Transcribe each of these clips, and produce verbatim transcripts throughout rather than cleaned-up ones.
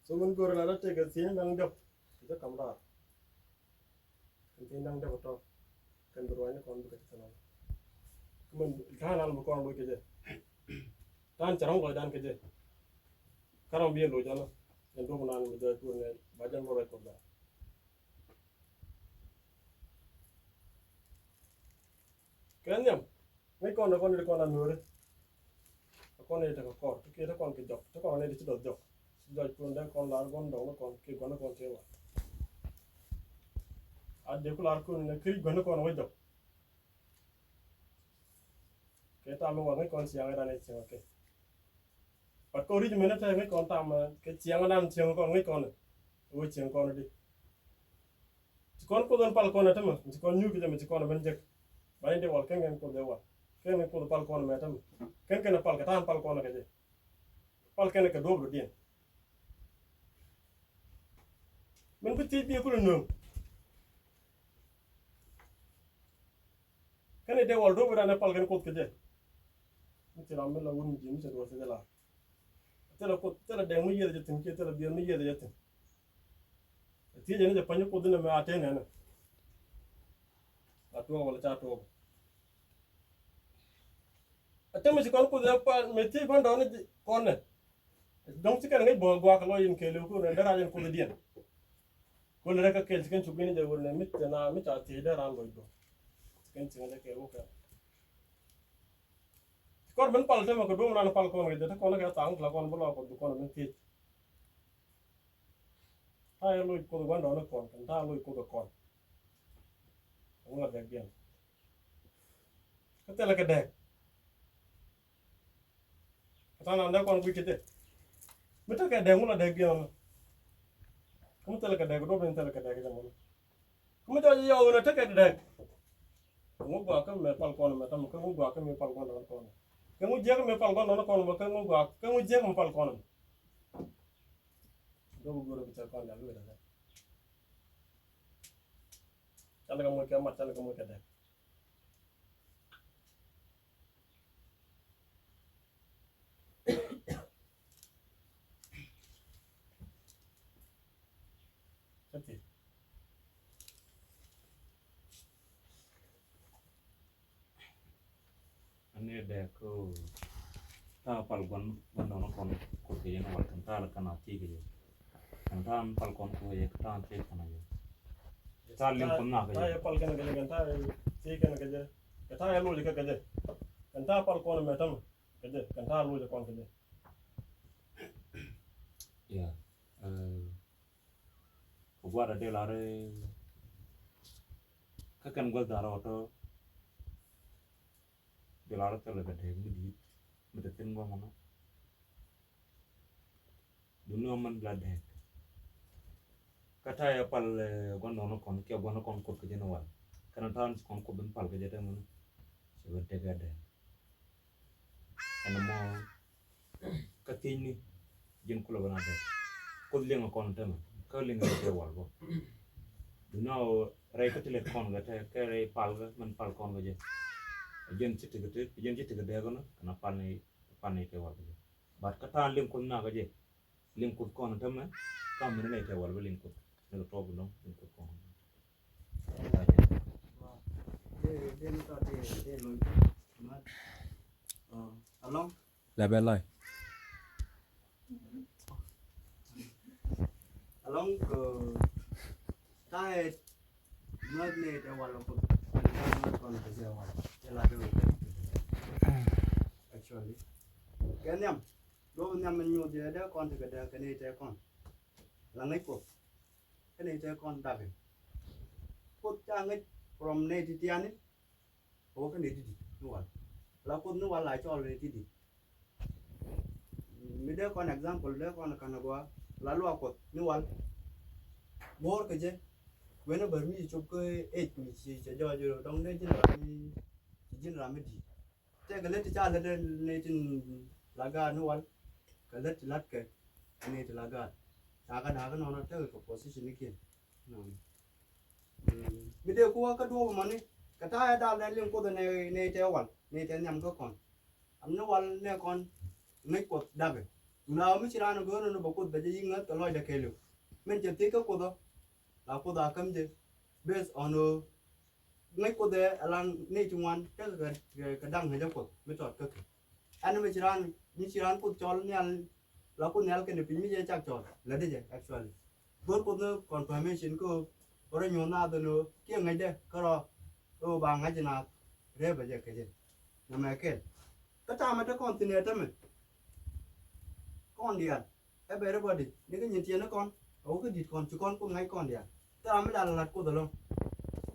So min go̱o̱rä la rɔ tëëkɛ thiec da̱ŋ diɔ̱k kɛ jɛ kam raar. Kɛn thiec da̱ŋ diɔ̱k tɔ̱ kɛn bi ruaacni kɔn bikɛ ti thin ɔn. Kä min ta̱a̱ nal bi kɔn loc kɛ jɛ. Ta̱a̱n cɛ rɔ̱ŋ lɔcdan kɛ jɛ. Kä rɔ̱ŋ bi yɛn loc ɔn. Yɛn duɔ̱p nan bi jɔɔc kuur nɛ ba jɛn bä ruac kɔn bɛ. Kɛ nhiam ŋäc kɔn dee kɔn dee kɔn a nuɔ̱ɔ̱ri. A kɔn dee tekɛ kɔr ti kiɛ te kɔn kɛ jɔk te kɔn dee ci dɔth jɔk. Ci jɔc kun dee kɔn lar guɔn dɔŋ ni kɔn kiɛ guɔn ni kɔn tëë wa. A dee ku lar kun ni kiɛ guɔn ni kɔn wä jɔk. Kɛ tam mi wa ŋäc kɔn ciaŋ ran ɛ ciaŋ kɛ. But kɔn ric mɛn ɛ te ŋäc kɔn tam kɛ ciaŋ dan ciaŋ kɔn ŋäc kɔn. Wä ciaŋ kɔn di. Ci kɔn Kuoth ɛn pal kɔn ɛ tämɛ, ci kɔn nyuuth kɛ jɛ mɛ ci kɔn ɛ ben jek. Ba in dee wal kɛn kɛn Kuoth ɛ wal. Kɛn kɛn Kuoth pal kɔn ɛ mɛ tämɛ. Kɛn kɛn ɛ pal kɛ ta̱a̱n pal kɔn ɛ kɛ jɛ. Pal kɛn ɛ kɛ duɔ̱ɔ̱p duɔ̱diɛn. Min bi thiec bi kulɛ nööŋ. Kɛn ɛ dee wal duɔ̱ɔ̱p dan ɛ pal kɛn Kuoth kɛ jɛ. Mi ci ram mi la wun mi ji̱ mi cɛ duɔ̱ɔ̱r cɛ jɛ la. Thilɛ Kuoth, thilɛ dɛŋ mi yiëth jɛ thi̱n kiɛ thilɛ biɛl mi yiëth jɛ thi̱n. Thiecɛ ni jɛ pa̱ny Kuoth inɛ mɛ a tëë nɛnɛ. A tuɔɔk wala ca tuɔɔk. A tämɛ ci kɔn Kuoth ɛ pa mɛ thiec gua̱ndɔɔŋni kɔn nɛ. Dɔ̱ŋ ci kɛn ŋäc bä gua̱a̱k lɔ in kɛɛliw kun rɛn dee rac in Kuothdiɛn. Kun rɛk kä kɛɛl ci kɛn cuk in jɛ wur nɛ mi cɛ na mi ca thiec dee ran lɔc bä. Ci kɛn ci ŋäc jɛ kɛɛl wä kɛ. Ci kɔn ben pal tämɛ kɛ duɔ̱ɔ̱m nan pal kɔn kɛ jɛ te kɔn kɛ thaŋ ti la kɔn bi lɔ Kuoth bi kɔn ben thiec. Ta̱a̱ yɛ loc Kuoth gua̱ndɔɔŋni kɔn kɛn ta̱a̱ loc Kuoth kɔn. Ŋun la dɛk diɛn. Kä thilɛ kɛ dɛk. Kä ta̱a̱ nan dee kɔn guic kɛ jɛ. Mi tekɛ dɛk ŋun la dɛk diɛn ɔnɔ. Kä mi thilɛ kɛ dɛk duɔ̱p in thilɛ kɛ dɛk jɛ mɔnɔ. Kä mi jɔc yɔw in a tekɛ dɛk. Kä ŋu gua̱a̱k kä mi pal kɔn mɛ tam kä ŋu gua̱a̱k kä mi pal kɔn dɔɔn kɔn. Kä ŋu jiäk mi pal kɔn dɔɔn kɔn mɛ kä ŋu gua̱a̱k kä ŋu jiäk mi pal kɔn mɛ. Dɔk go̱o̱r bi cɛ kɔn dɛk wecdɛ. Canɛ kɛ moc kɛ mat canɛ kɛ moc kɛ dɛk. Kä ti. Ani dee ko ta̱a̱ pal gua̱n gua̱n dɔɔn kɔn Kuoth kɛ jɛ ni wal kɛn ta̱a̱ la kɛn a ti kɛ jɛ. Kɛn ta̱a̱ pal kɔn Kuoth kɛ jɛ kɛn ta̱a̱ ti kɛn a jɛ. Ta̱a̱ liŋ kɔn na kɛ jɛ. Ta̱a̱ yɛ pal kɛn kɛ jɛ kɛn ta̱a̱ ti kɛn kɛ jɛ. Kɛ ta̱a̱ yɛ loc kɛ kɛ jɛ. Kɛn ta̱a̱ pal kɔn mɛ tämɛ kɛ jɛ kɛn ta̱a̱ loc kɔn kɛ jɛ. Yeah. Kɛ gua̱a̱r a dee lar kä kɛn gua̱th da̱r ɔ tɔ. Dee lar thilɛ kɛ dɛɛk mi di̱i̱t mi te thi̱n gua̱mɔnɔ. Duŋni ɔ mɛn la dɛɛk. Kä ta̱yɛ pal gua̱ndɔɔŋni kɔn kiɛ gua̱ndɔɔŋni kɔn Kuoth kɛ jɛn wal kɛn ta̱a̱n ci kɔn Kuoth bin pal kɛ jɛ tɛmɛni. Cɛ bɛ dɛɛk ɛ dɛɛk. Ɛn mɔ kä thiecni ji̱n kulɛ bä na dɛk. Kuoth liŋ kɔn tämɛ kä liŋ kɛ wal bä. Duŋni ɔ rɛy kä ti lɛt kɔn kɛ tɛ kɛ rɛy pal kɛ mɛn pal kɔn kɛ jɛ. Ji̱n ci tikɛ ti ji̱n ci tikɛ dɛk kɔn kɛn pal ni pal ni kɛ wal kɛ jɛ. But kä ta̱a̱n liŋ Kuoth na kɛ jɛ. Liŋ Kuoth kɔn tämɛ kam mi ni nɛy tɛ wal bä liŋ Kuoth ni kɛ tɔɔk bi lɔŋ liŋ Kuoth kɔn. Alɔŋ. Lɛ bɛ lɔy. Alɔŋ kɛ ta̱a̱ ɛ mɛth nɛy tɛ wal Kuoth. Mɛth kɔn kɛ jɛ wal. Jɛ la dee wal. Actually. Kɛ nhiam. Duɔ̱p nhiam mi nyuuth jɛ dee kɔn tekɛ dee kɛ nɛy tɛ kɔn. La ŋäc Kuoth. Kɛnɛ itɛ kɔn dakɛ. Kuoth ca ŋäc from nɛy ti tiani. Kɛ wä kɛnɛ ti di̱t ni wal. La Kuoth ni wal la cɔl nɛy ti di̱t. Mi dee kɔn example dee kɔn kanɛ gɔaa. La luak Kuoth ni wal. Guɔ̱ɔ̱r kɛ jɛ. Wen a bär mi ci cop kä ec mi ci cɛ jɔɔc dɔŋ dee ji̱n ram mi ci ji̱n ram mi di̱i̱t. Tëëkɛ lät ti ca lät ni tin la gaat ni wal kɛ lät ti la̱tkɛ ni ti la gaat. Ca kɛ da̱a̱k nɔnɔ tëëkɛ kɛ position ni kiɛn. Mi dee ku wä kä duɔ̱ɔ̱p mɔni kɛ ta̱a̱ ɛ dal nɛ liŋ Kuoth ɛ nɛ tɛ wal ni tɛ nhiam kä kɔn. Am ni wal nɛ kɔn ŋäc Kuɔth dakɛ. Duŋni a mi ci raan go̱o̱r ni bɛ Kuoth bɛ jɛ yi̱k ŋäth kɛ lɔcdɛ kɛɛliw. Min cɛ thiec kä Kuoth ɔ la Kuoth a käm jɛ based on ɣöö ŋäc Kuoth ɛ ɛlan nɛy ti ŋuan tekɛ kɛ da̱ŋ ŋäcä Kuoth mi tɔt kä kɛ. Ɛn mi ci raan mi ci raan Kuoth cɔl nhial la Kuoth nhial kɛnɛ piny mi cɛ cak cɔl la dee jɛ actually. Go̱o̱r Kuoth ni confirmation kä ɣöö rɔ nyuɔ̱th naath ɛn ɣöö kiɛ ŋäcdɛ kärɔa ɣöö ba ŋa̱c naath rɛpɛ jɛ kɛ jɛ. Nɛmɛ kɛl kä ta̱a̱ mɛ te kɔn thi̱n ɛ tämɛ kɔn diaal. Everybody ni kä nyin tiɛɛni kɔn a wä kä di̱t kɔn ci kɔn Kuoth ŋa̱c kɔn diaal. Thil ram mi la la̱t Kuoth ɛlɔ̱ŋ.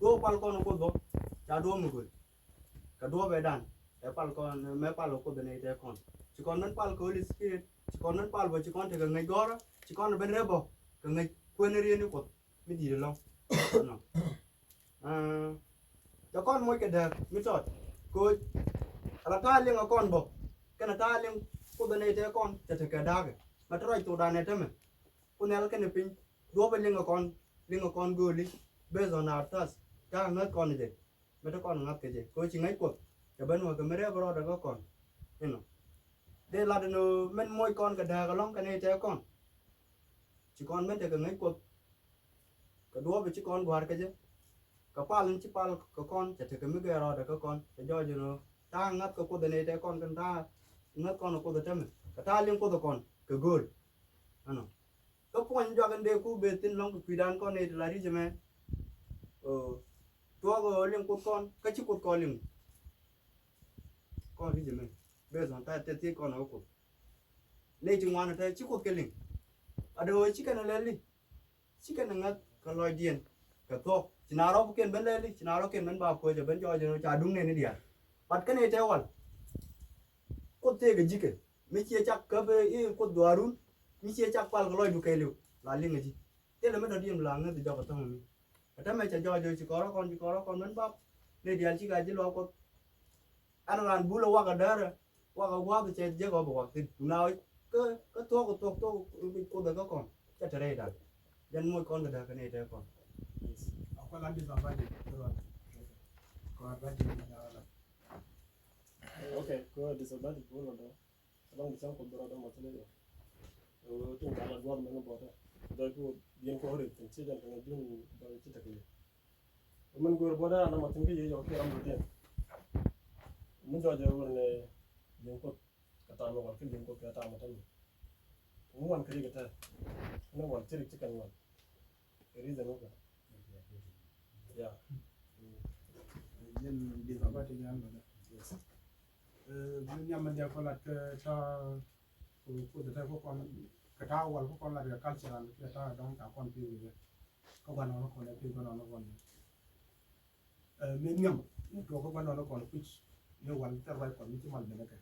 Duɔ̱ɔ̱p pal kɔn Kuoth bä ca duɔ̱ɔ̱p mi göl. Kɛ duɔ̱ɔ̱p ɛ dan ɛ pal kɔn mɛ pal Kuoth ɛ nɛy tɛ kɔn. Ci kɔn mɛn pal kɛ Holy Spirit ci kɔn mɛn pal bä ci kɔn tekɛ ŋäc gɔ̱rä ci kɔn ben rep bä kɛ ŋäc kuɛn rieni Kuoth mi di̱i̱t ɛlɔ̱ŋ. Nɔ. Cɛ kɔn moc kɛ dääk mi tɔt koc. Ala ta̱a̱ liŋ ɛ kɔn bä kɛnɛ ta̱a̱ liŋ Kuoth ɛ nɛy tɛ kɔn cɛ tekɛ dääkɛ. Mɛ te ruac thokdan ɛ tämɛ. Kuoth nhial kɛnɛ piny duɔ̱ɔ̱pɛ liŋ ɛ kɔn liŋ ɛ kɔn gööli. Based on our task ta̱a̱ ŋäth kɔn jɛ. Mɛ te kɔn ŋa̱th kɛ jɛ koc ci ŋäc Kuoth. Cɛ ben wä kɛ mi rɛp rɔɔdɛ kä kɔn. Inɔ dee lat ɛn ɣöö mɛn moc kɔn kɛ dääk ɛlɔ̱ŋ kɛ nɛy tɛ kɔn. Ci kɔn mɛn tekɛ ŋäc Kuoth. Kɛ duɔ̱ɔ̱p ci kɔn gua̱a̱r kä jɛ. Kɛ pal in ci pal kɛ kɔn cɛ tekɛ mi gɛɛr rɔɔdɛ kä kɔn cɛ jɔɔc ɛn ɣöö ta̱a̱ ŋa̱th kɛ Kuoth ɛ nɛy tɛ kɔn kɛn ta̱a̱ ŋäth kɔn ɛ Kuoth ɛ tämɛ kɛ ta̱a̱ liŋ Kuoth ɛ kɔn kɛ gööl. Ɛnɔ kä puɔ̱ny juak in dee ku ben thi̱n lɔ̱ŋ kɛ kui̱dan kɔn nɛy ti la ri̱c ɛmɛ. Tuɔɔk ɛ liŋ Kuoth kɔn kä ci Kuoth kɔn liŋ. Kɔn ri̱c ɛmɛ based on ta̱a̱ tɛ thiec kɔn ɛ Kuoth. Nɛy ti ŋuan ɛ te ci Kuoth kɛ liŋ. Adɛ ɣöö ci kɛn ɛ lɛli. Ci kɛn ɛ ŋäth kɛ lɔcdiɛn kɛ thuɔ̱k ci na rɔ̱kiɛn ben lɛli ci na rɔ̱kiɛn ben ba kuecä ben jɔɔc ca duŋ nɛni diaal. But kɛn ɛ tɛ wal Kuoth tëëkɛ ji̱kɛ mi ciɛ cak kä bi i̱ Kuoth duaarun mi ciɛ cak pal kɛ lɔcdu kɛɛliw la liŋ ɛ ji̱. Thilɛ mi dɔ̱diɛn bi la ŋäth jɔk ɛ thäŋ mi. Ɛ tämɛ cɛ jɔɔc ɛ ci kɔrɔ kɔn ci kɔrɔ kɔn ben bap. Nɛy diaal ci ka ji̱ luaak Kuoth. Ɛn raan bulɛ wakɛ däärä wakɛ gua̱a̱th cɛ jek ɣɔp ɛ wak thi̱n. Duŋni a kä kä thuɔ̱k ɛ thuɔ̱k thuɔ̱k Kuoth ɛ kä kɔn cɛ te rɛy da̱k. Jɛn moc kɔn kɛ da̱k kɛ nɛy tɛ kɔn. Yes. Akɔl an disadvantage kɛ rɔɔdɛ. Kɔn advantage ni da̱k. Okay, kɛ disadvantage kɛ rɔɔdɛ. Ɛlɔ̱ŋ bi cäŋ Kuoth bi rɔɔdɛ mɔ thilɛ yɛ. Tin gal a duɔth mɛn bɔtɛ. Dɔc ku biɛn kɔri tin ci jɛn kɛn jun dɔc ci tekɛ yɛ. Mɛn go̱o̱r bɔtɛ an amɔ tin kä yɛ yɔk kiɛ ram rɔdiɛn. Mi jɔc ɛ wur ni liŋ Kuoth kɛ tam mi wal kä liŋ Kuoth kɛ tam mi tɛn. Mi wan kɛ rik tɛ ni wal ci rik ci kɛn wal. Kɛ reason wä kɛ. Yeah. Jɛn disadvantage an bɛ dɛ. Yes. Ni nyam mɛ diak kɔlat kɛ ta Kuoth ɛ tɛ kä kɔn kɛ ta̱a̱ wal kä kɔn la riɛk cultural kiɛ ta̱a̱ dɔ̱ŋ ca kɔn pi̱i̱ wi̱i̱ kä gua̱n nɔn kɔn ɛ pi̱i̱ gua̱n nɔn kɔn. Ɛ, mëë nhiam ni tuɔɔk kä gua̱n nɔn kɔn kui̱c ni wal thil ruac kɔn ni ci mal ben kɛ.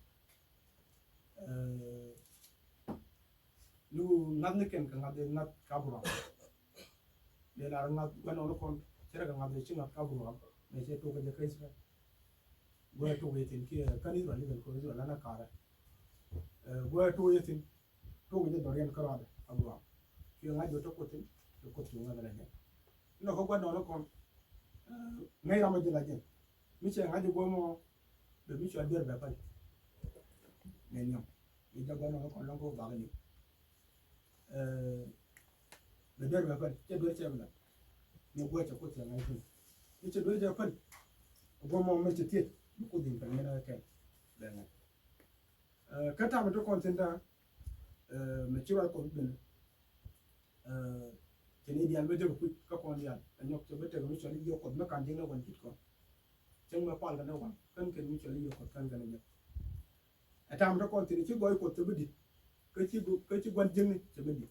Ɛ, ni wu ŋa̱th ni kɛn kɛ ŋa̱th ɛ ŋa̱th ka Abraham. Dee lar ŋa̱th gua̱n nɔn kɔn cɛ rɛ kɛ ŋa̱th ɛ ci ŋa̱th ka Abraham mɛ cɛ tuɔɔk kɛ jɛ kä Israel. Gua̱n ɛ tuɔɔk yɛ thi̱n kiɛ kän Israel ni kɛn kɛ Israel ɛn a ka̱rɛ. Ɛ, gua̱n ɛ tuɔɔk yɛ thi̱n. Tok jɛ dhɔriɛn kärɔadɛ a guam. Cuɛ ŋa̱c jɛ tɔ kuoth thi̱n, cuɛ kuoth cuɛ ŋa̱c la jɛn. Inɔ kä gua̱n nɔnɔ kɔn ŋäc ram a jɛ la jɛn. Mi cɛ ŋa̱c jɛ guam mɔ bɛ mi cua duer bɛ päl. Nɛ nhiam mi jɛ gua̱n nɔnɔ kɔn lɔŋ kä bak liw. Bɛ duer bɛ päl cɛ duer cɛ bi la. Mi gua̱c cɛ kuoth cɛ ŋa̱c thi̱n. Mi cɛ duer cɛ päl. Guam mɔ mi cɛ thiet mi kuoth in päl mi na kɛn bɛ ŋa̱c. Kä tam ti kɔn thin da̱a̱ mɛ ci ruac kɔn ben. Cɛ ni diaal bä jek kuc kä kɔn diaal ɛ nyɔk cɛ bä tek mi cɔl i̱ yiëë kuɔth mi kan ji̱ ni wal ji̱t kɔn. Cäŋ mɛ pal kɛ ni wal kän kɛn mi cɔl i̱ yiëë kuɔth kän kɛn i̱ jek. Ɛ tam ti kɔn thin ci gɔɔy kuɔth cɛ bä di̱t kä ci gua̱n jiäkni cɛ bä di̱t.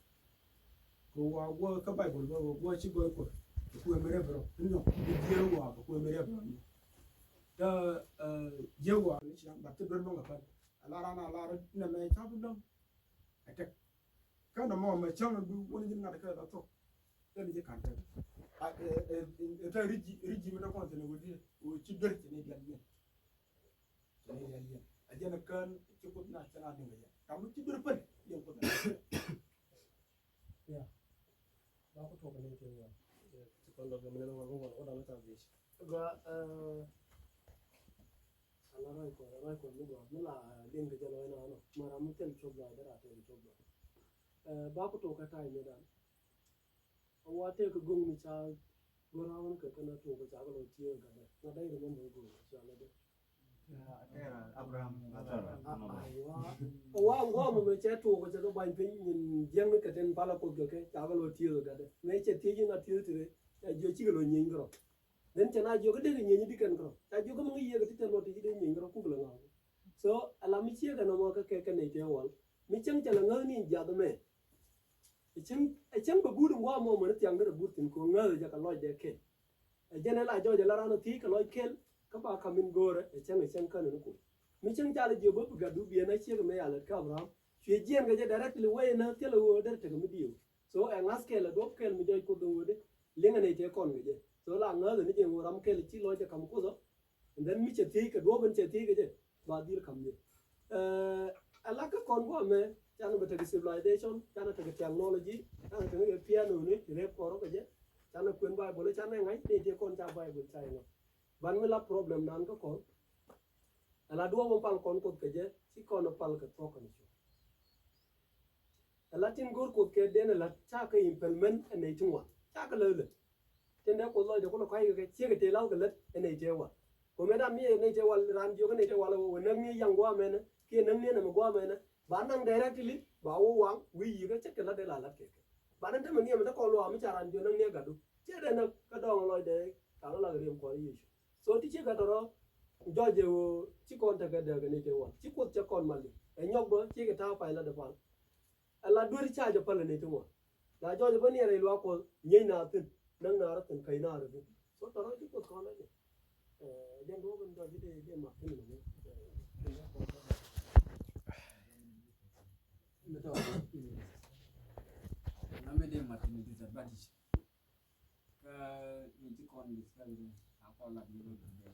Kɛ wa guɔ kä Baibol bä wa guɔ ci gɔɔy kuɔth kɛ kuɛ mi rɛp rɔ ni nyɔk bi jiɛɛr wa kɛ kuɛ mi rɛp rɔ ni. Kä jiɛɛr wa ni ciaŋ bat kä duer bä ŋɛ pal. A lar an a lar nɛmɛ ca bi dɔ̱ŋ. Ɛ tɛk kä nɔmɔ mɛ cäŋ bi wun ji̱n ŋa̱t kɛ la thok. Tɛn ji̱ ka̱n tɛn ɛ tɛ ri ji̱ mi dɔ̱kɔn thin wä diɛ wä ci duer ci ni dial yɛn. Ci ni dial yɛn a jɛn kään ci kuth na cɛ na diŋ kɛ jɛn tam ci duer pɛn yɛn kuth na. Ya. Ba ku tuɔk ni tin ya. Ci kɔn dɔk ni wal wal wal wal ta bi. Gua eh. Ala rai kɔ rai kɔ ni gua mi la din ke jalo ina no. Mara mi tel chop la dara tel chop la. Ba ku tok kɛ ta̱a̱ in dan. A wa tëë kɛ go̱ŋ ni ca go̱r a wun kɛ kɛn a tok kɛ ca kɛ lɔ tiee kɛ dɛ. Na dee remember go̱ŋ ca lɛ dɛ. Abraham. A wa ŋuam mɛ cɛ tok kɛ cɛ kɛ bany piny nyin jiɛŋ ni kɛ tin pala koth kɛ kɛ ca kɛ lɔ tiee kɛ dɛ. Mɛ cɛ tiee jiŋ a tiee ti rɛ. Ca jiɔ cikɛ lɔ nyieeny kɛ rɔ. Then cɛ na jiök i̱ dee kɛ nyieny i̱ di kɛn kärɔ. Ca jiök i̱ mi ŋäc yiëë kɛ ti tɛn luɔt ti ci dee nyieny kärɔ kuk lɛ ŋa̱a̱k. So ala mi ciek ɛn ɛmɔ kä kɛ kɛ nɛy tëë wal. Mi cäŋ cɛ lɛ ŋäth ni jiath ɛmɛ. Ɛ cäŋ ɛ cäŋ bɛ guut in gua̱a̱ mɔ män i̱ thiaŋ derɛ guut thi̱n ko̱ ŋäth ɛ jɛ kɛ lɔc dee kɛl. Ɛ jɛn ɛ la jɔɔc ɛ la raan ɔ thiec kɛ lɔc kɛl kä ba ka̱m in go̱o̱rɛ ɛ cäŋ ɛ cäŋ kän in kuc. Mi cäŋ ca lɛ jiök bä bi gat du biɛn a ciek ɛmɛ ya lät kä Abraham. Cuɛ jiɛɛn kɛ jɛ directly wee in a thilɛ ɣöö derɛ tekɛ mi diëëw. So ɛ ŋa̱th kɛl ɛ duɔ̱p kɛl mi jɔc Kuoth ɛ ɣöödɛ liŋ ɛ nɛy tëë kɔn kɛ jɛ. So la ŋäth ɛ ni jɛ ŋo̱o̱r ram kɛl ci lɔc ɛ ka̱m Kuoth ɔ. And then mi cɛ thiec kɛ duɔ̱p ɛn cɛ thiec kɛ jɛ ba dhil ka̱m jɛ. Ɛ la kä kɔn guamɛ canɛ bɛ tekɛ civilization, canɛ tekɛ technology, canɛ tekɛ kɛ piano ni rep kɔrɔ kɛ jɛ. Canɛ kuɛn Bible canɛ ŋa̱c nɛy tëë kɔn ca Bible ca inɔ. Ban mi la problem nan kä kɔn. Ɛ la duɔ̱p ɛn pal kɔn Kuoth kɛ jɛ ci kɔn ɛ pal kɛ thuɔ̱k kɛn cu. Ɛ la tin go̱o̱r Kuoth kɛ den ɛ la ca kɛ implement ɛ nɛy ti ŋuan ca kɛ lä lä. Tin dee Kuoth lɔcdɛ kulɛ kɔc kɛ ciek ɛ tëë la̱th kɛ lät ɛ nɛy tëë wal. Kɛ mëë dan mi ɛ nɛy tëë wal raan jiök ɛ nɛy tëë wal ɛ wä näk ni yaŋ gua̱a̱mɛnɛ kiɛ näk ni ɛn ɛmɛ gua̱a̱mɛnɛ. Ba naŋ directly ba wä waŋ wi̱i̱ yi̱ kä ce̱tkɛ la̱t dee la la̱t kɛ kɛ. Ba naŋ tämɛ ni ɛmɛ te kɔn luaak mi ca raan jiök näk ni ɛ gatdu. Ciɛ dee näk kä dɔɔŋ lɔcdɛ ka̱n ɛ la̱k riɛm kɔn Yecu. So ti ci gat tɔrɔ jɔc jɛ ɣöö ci kɔn tekɛ dääk kɛ ni te wal ci Kuoth cɛ kɔn mali ɛ nyɔk bä ci kɛ ta̱a̱ pay la dee pal. Ɛ la duer ca jɛ pal kɛ ni te wal. Na jɔc bä ni rɛy luaak Kuɔth nyieeny na thi̱n näk na rɔ thi̱n käc na rɔ thi̱n. So tɔrɔ ci Kuoth kɔn la jɛ. Ɛ jɛn duɔ̱ɔ̱p in jɔc ci dee dee mak thi̱n ni. Nami dee mat ni disadvantage. Kä ni ci kɔn discuss ni a kɔn lat ni rot ni.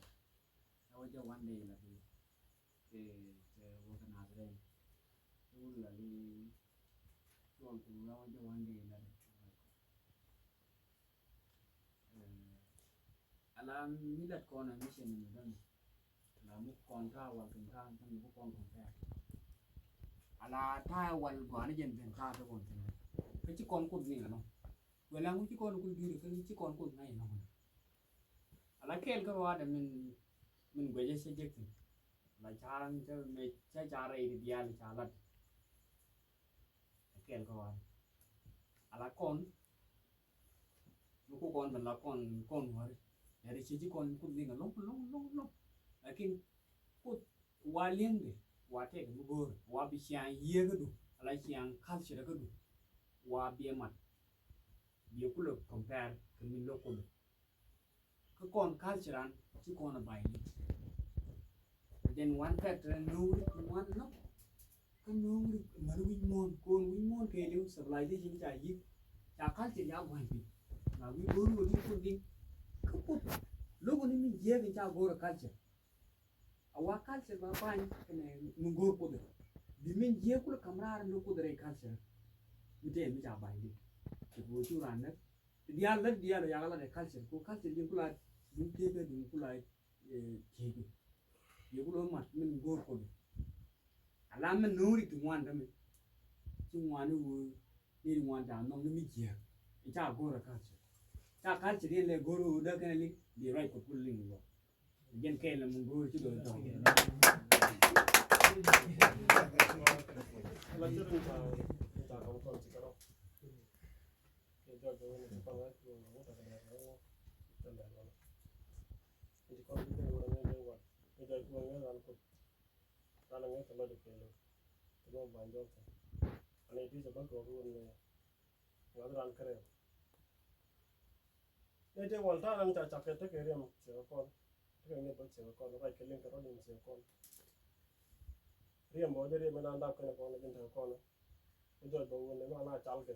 Ɛ wä jɛ one day la di. Te te wä kɛ nath rɛn. Te wä la di. Tuɔl ku la wä jɛ one day la di. Ala mi lat kɔn a mission ni dɔn. Ala mi kɔn ta̱a̱ wal kɛn ta̱a̱ kɛn mi kɔn kɔn ta̱a̱. Ala ta̱a̱ wal gɔani jɛn ben ta̱a̱ te kɔn kɛn. Kä ci kɔn Kuoth ni ɛnɔ. Wala ŋu ci kɔn Kuoth juri kä ci kɔn Kuoth ŋa̱c ɛnɔ. Ala kɛɛl kä ruaadɛ min min guecä cä jek thi̱n. Ala ca cä mɛ cä ca rɛy di diaal ca lat. Kɛɛl kä wan ala kɔn mi ku kɔn ben la kɔn kɔn wari. Nɛri ci ci kɔn Kuoth liŋ a loŋ loŋ loŋ loŋ. Lakin Kuoth wa liŋ di wa tɛk mi go̱o̱r wa bi ciaŋ yiëë kä du ala ciaŋ culture kä du. Wa bi mat bi kulɛ compare kɛ mi lo̱k kulɛ. Kä kɔn culture an ci kɔn a bay lit. Then one factor an no̱o̱ŋ rik ŋuan nɔ. Kä no̱o̱ŋ rik män wi̱c muɔ̱ɔ̱n ko̱n wi̱c muɔ̱ɔ̱n kɛɛliw civilization ca yi̱k. Ca culture ya gua̱ny piny. Na wi̱c go̱o̱r wä di kun di. Kä Kuoth lo̱k ni mi jiɛɛk in ca go̱o̱r a culture. A wa culture ba bany kɛnɛ mi go̱o̱r Kuoth. Bi min jiɛɛk kulɛ kam raar ni Kuoth rɛy culture. Mi tɛɛ mi ca bany di. Ci go̱o̱r cu ran nɛ. Ti diaal lät diaal yak lat ɛ culture ko culture ji̱ kula duŋ tëëkä duŋ kula tëëkä. Ji̱ kula mat min go̱o̱r kɔn. Ala min no̱o̱ŋ rik ti ŋuan dämɛ. Ci ŋuan i̱ wee ni ri ŋuan ca nhɔŋ ni mi jiääk. I̱ ca go̱o̱r ɛ culture. Ca culture yɛn lɛ go̱o̱r wee däk kɛn ɛ liŋ bi ruac kɔ kul liŋ wee. Jɛn kɛɛl na mun go̱o̱r ci do̱r tɔ̱. Nɛ tëë wal ta̱a̱ ran ca cak kɛ tekɛ riɛm ciɛ kɛ kɔn. Tekɛ ŋi̱eth bä ciɛ kɛ kɔn, ruac kɛ liŋ kɛ rɔ liŋ ciɛ kɔn. Riɛm bä wä jɛ riɛm mi naan dap kɛn kɔn, la jin tekɛ kɔn. Kä jɔc bä wun ni ma na cal kɛ.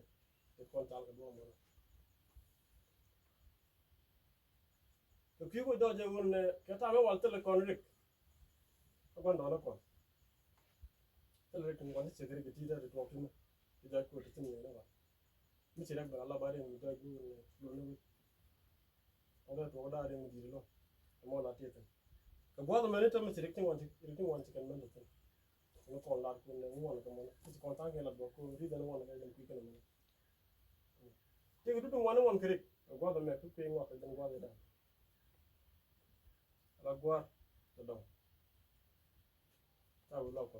Ti kɔn cal kɛ duɔ̱ɔ̱m bä. Kɛ kui̱ ku jɔc jɛ wun ni kɛ ta̱a̱ mi wal thilɛ kɔn rik. Kä gua̱ndɔɔŋnikɔn. Thilɛ rik tin gua̱n ti ciek rik ti ti ti tuɔɔk ti mi. Ti jɔc kuot ti thin ŋiɛn ni gua̱n. Mi ci rɛk bɛ la la ba riɛm mi jɔc bi wun ni lun ni wi̱c. Kä bɛ tuɔɔk da̱a̱ riɛm mi di̱i̱t lo̱ŋ. Ɛmɔ la tiek thin. Kɛ gua̱th mɛn i̱ te mi ci rik ti ŋuan ci rik ti ŋuan ci kɛn mɛn te thin. Ni kɔn lar kun ni ŋuan kɛ mɔnɔ. Ti kɔn tha̱a̱ŋ kɛ lat bɔ ko ri den ŋuan kɛ jɛn kui̱ kɛn mɔnɔ. Ti kɛ dudu ŋuan ni ŋuan kɛ rik. Guath mɛ kui̱ kui̱ ŋuan kɛ jɛn guath dan. Ala guar tɛ dɔŋ. Ta wi lɔkɔ.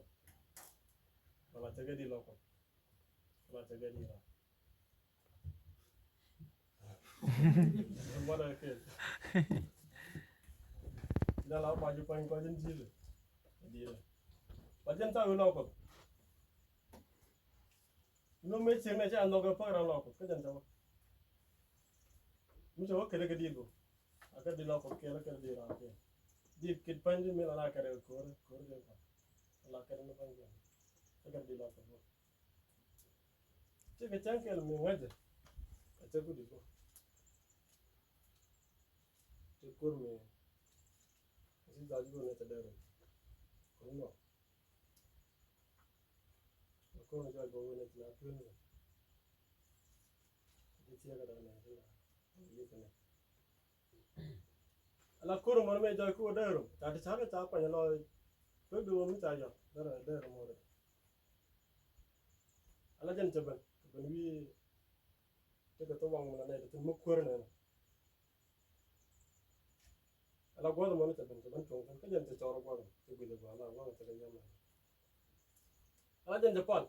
Ala tɛ kɛ di lɔkɔ. Ala tɛ kɛ di ra. Mɔdɛ kɛ. Dala ba ju pany kɔ jin jile. Dile. Ba jin ta wi lɔkɔ. Ino me cieŋ ne ca nhɔk ɛ pak ran lɔkɔ kä jɛn ca wä. Mi ca wä kɛlɛ kɛ dit bä. A kɛ dit lɔkɔ kɛlɛ kɛ dit ran kɛ. Dit kit pany di mi la la kɛlɛ kɛ ko̱r ko̱r kɛ kɔ. La kɛlɛ ni pany kɛ. Kɛ kɛ dit lɔkɔ bä. Cikɛ cäŋ kɛl mi ŋäcɛ. A cɛ ku dit bä. Ti kur mi. A ci dhal yun ne cɛ dɛrɛ. Kun nɔ. Kɔn jɔc bä wen ti na tueni. Di tiɛk dan ne ti na yik ne. Ala kur mɔn mɛ jɔc ku dɛɛr. Ta ti ca kɛ ca kuany lɔ. Pek di wä mi ca yɔ dɛɛr dɛɛr mɔn. Ala jɛn cɛ ben ben wi. Ti kɛ thok waŋ mi na nɛ ti thin mi kuer ne. Ala guɔth mɔni cɛ ben cɛ ben tuɔŋ thin kä jɛn cɛ cɔr guɔth cɛ guic guɔth ala guɔth cɛ kɛ yɛm. Ala jɛn cɛ pal.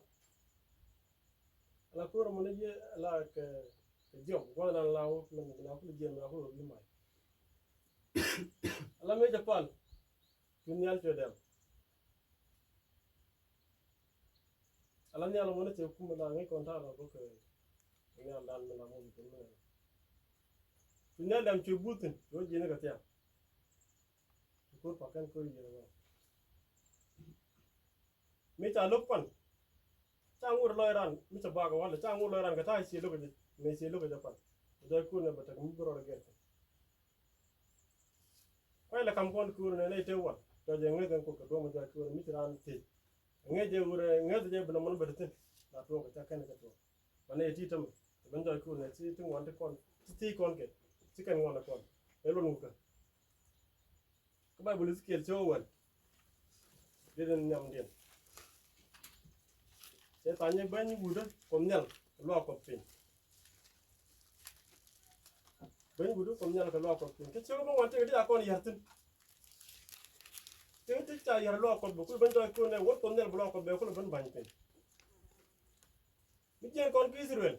Ala kuɔr mɔni yie ala kɛ kɛ jiɔm guɔth na la wä min na kul jiɛm na kul wä bi mai. Ala mi cɛ pal. Cu nhial cuɛ dɛm. Ala nhial mɔni cɛ kum la ŋic kɔn ta̱a̱ la bä kɛ nhial dan mi la mɔni cɛ mi. Cu nhial dɛm cu buthin cu jiɛn kɛ thiam. Cu kur pakɛn kur jiɛn wä. Mi ca lo̱k pan. Ca ŋur lɔc ran mi ca bak wal ca ŋur lɔc ran kɛ ta̱a̱ cie lo̱k jɛ mi cie lo̱k jɛ pan. Jɔc kur nɛ bɛ tek mi bi rɔɔd gɛr. Kuay lɛ kam kɔn kuur nɛ nɛ ite wal. Jɔc jɛ ŋeth ɛn kok kɛ duɔm jɔc kuur mi ci raan thiec. Ŋeth jɛ wur ŋeth jɛ bi nɔmɔn bɛ ti thin. La tuɔk kɛ ca kɛn kɛ tuɔk. Ba nɛ ti tämɛ. Ti ben jɔc kuur nɛ ti ti ŋuan ti kɔn ti ti kɔn kɛ ti kɛn ŋuan kɔn. Ɛ luɔn wukɛ. Kä Baibul Ezekiel cɛ wä wɛl. Diet in nhiamdiɛn. Cɛ tha̱a̱ŋ nyɛ bäny wudä Kuɔth Nhial kɛ luaak Kuɔth piny. Bäny wudä Kuɔth Nhial kɛ luaak Kuɔth piny. Kä ciek bä ŋuan tëk di a kɔn yär thi̱n. Tëk ti ca yär luaak Kuɔth bä kul bäny tɔc kun nɛ wut Kuɔth Nhial bä luaak Kuɔth bɛ kul bäny ba̱ny piny. Mi jiɛn kɔn kä Israel.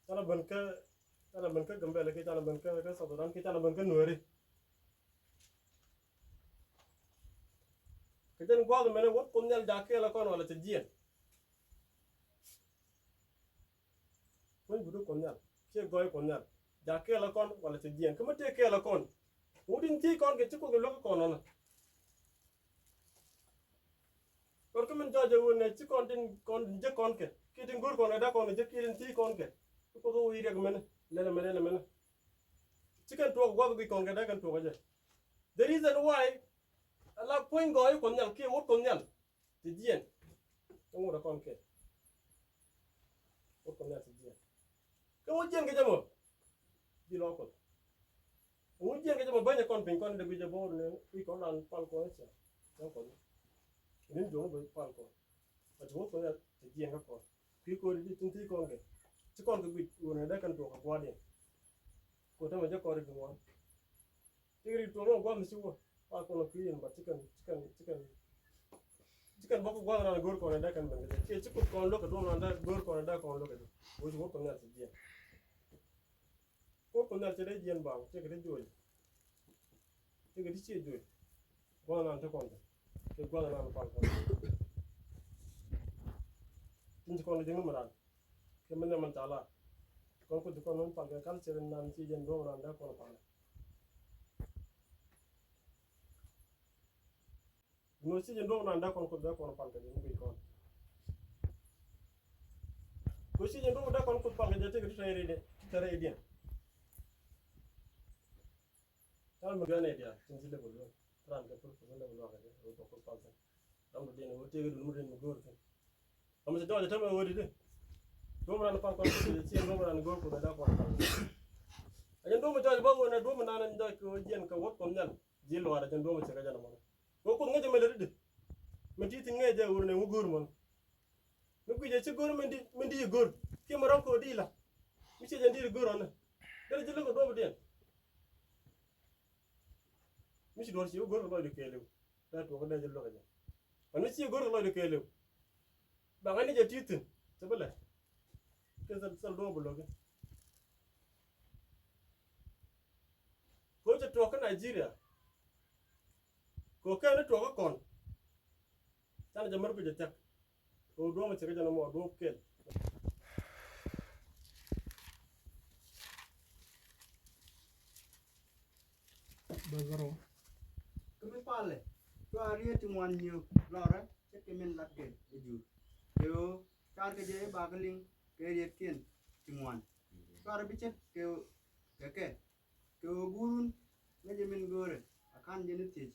Canɛ ben kä canɛ ben kä Gambɛl ki canɛ ben kä South Sudan ki canɛ ben kä Nuɛri. Kɛ jɛn gua̱a̱th mɛnɛ wut Kuɔth Nhial jakä kɛɛl kɔn walɛ cɛ jiɛn. Wec wut Kuɔth Nhial kiɛ gɔɔy Kuɔth Nhial jakä kɛɛl kɔn walɛ cɛ jiɛn. Kä mi tëë kɛɛl kɔn wut in thiec kɔn kɛ ci Kuoth kɛ luäk kɔn nɔnɔ. Kɔn kä min jɔɔc jɛ wun nɛ ci kɔn tin kɔn jek kɔn kɛ kiɛ tin go̱r kɔn kɛ dee kɔn jek kiɛ tin thiec kɔn kɛ. Ci Kuoth wä wi̱i̱ riɛk mɛnɛ lɛnɛ mɛnɛ lɛnɛ mɛnɛ. Ci kɛn tuɔɔk gua̱th guic kɔn kɛ dee kɛn tuɔɔk jɛ. The reason why ala puɔ̱ny gɔɔy Kuɔth Nhial kiɛ wut Kuɔth Nhial ti jiɛn. Kä ŋut a kɔn kɛ wut Kuɔth Nhial ti jiɛn. Kä ŋut jiɛn kɛ jɛ mɔ. Bi lɔ Kuoth ŋut jiɛn kɛ jɛ mɔ bänyɛ kɔn piny kɔn dee guic jɛ bo̱o̱r ni wi̱i̱ kɔn lan pal kɔn i̱ cia. Jɔ̱ŋ kɔn i̱ nin duɔ̱ŋ bä pal kɔn. But wut Kuɔth Nhial ti jiɛn kä kɔn. Kui̱ ko̱ri di tin ti kɔn kɛ ci kɔn kɛ guic wun ɛ dee kɛn tuɔɔk kɛ gua̱a̱r diɛn. Kuoth tämɛ jɛ kɔn ri bi ŋuan. Ti ri tuɔɔk ni gua̱a̱r mi ci wä pa kɔn kui̱ in ba ci kɛn ci kɛn ci kɛn ci kɛn bä kɛ gua̱a̱r ran go̱o̱r kɔn ɛ dee kɛn ben kɛ jɛ kiɛ ci Kuoth kɔn lo̱k kɛ duɔ̱ɔ̱m ran dee go̱o̱r kɔn ɛ dee kɔn lo̱k kɛ jɛ. Wec wä kɔn nhial ci jiɛn. Wä kɔn nhial ci dee jiɛn baŋ ci kɛ dee jo̱o̱c. Ti kɛ ti ciɛ juɔc. Gua̱th nan ti kɔn kɛ kɛ gua̱th nan pal kɔn. Tin ci kɔn kɛ ji̱ ŋäm ran kɛ mi nhiam man ca lar. Kɔn ku ti kɔn mi pal kɛ kal ci rin nan ci jɛn duɔ̱m ran dee kɔn pal. Ŋuɔ ci jɛn duɔ̱m ran dee kɔn ku dee kɔn pal kɛ jɛ mi guic kɔn. Ku ci jɛn duɔ̱m dee kɔn ku pal kɛ jɛ ti kɛ ti tɛrɛ idiɛn ti tɛrɛ idiɛn. Tal mi gɛn idia tin ci level luɔk ran kɛ pur pur level luɔk kɛ jɛ ro kɛ pur pal kɛ. Dam du diɛn wo tege dun mi rin mi go̱o̱r kɛ. Dam ci dɔɔc tɛmɛ wo di di. Dom ran pal kɔn kɛ ci dom ran go̱o̱r kɛ da kɔn pal. A jɛn dom jɔɔc bä wo na dom nan jɔɔc kɛ wo jiɛn kɛ wot kɔn nyal. Ji̱ luaar a jɛn dom ci kɛ jɛn mɔn. Wo kun ŋäc mɛ lɛ di di. Min ti ti ŋee jɛ wur nɛ ŋu go̱r mɔn. Mi kui̱ jɛ ci go̱r min di, min di go̱r kiɛ mi rɔ̱ŋ kɛ wä di la. Mi ci jɛ di go̱r ɔnɛ. Dee ji̱ luk kɛ duɔ̱p diɛn. Mi ci duɔ̱r ci wä go̱r kɛ lɔcdu kɛɛliw. Dee tuɔk dee ji̱ luk kɛ jɛ. Ɔn mi ci go̱r kɛ lɔcdu kɛɛliw. Ba ŋa̱ni jɛ ti thi̱n cɛ bi lɛ. Kɛ thil, thil duɔ̱p bi luɔ̱ki. Ko cɛ tuɔk kä Nigeria. Ko kɛn ni tuɔk kä kɔn. Canɛ jɛ mär bi jɛ thiak. Ko duɔ̱m cɛ kɛ jɛ nɔmɔ duɔ̱p kɛl. Bäth bärɔw. Kä mi palɛ cua riet ti ŋuan nyiök lɔrä ce̱tkɛ min lat gɛl ɛ jur. Kɛ ɣöö car kɛ jɛ i̱ bakä liŋ kɛ rietkiɛn ti ŋuan. Cua rɔ bi ce̱t kɛ kɛ kɛ kɛ ɣöö guurun ŋäcɛ min göörä a ka̱n jɛ ni thiec.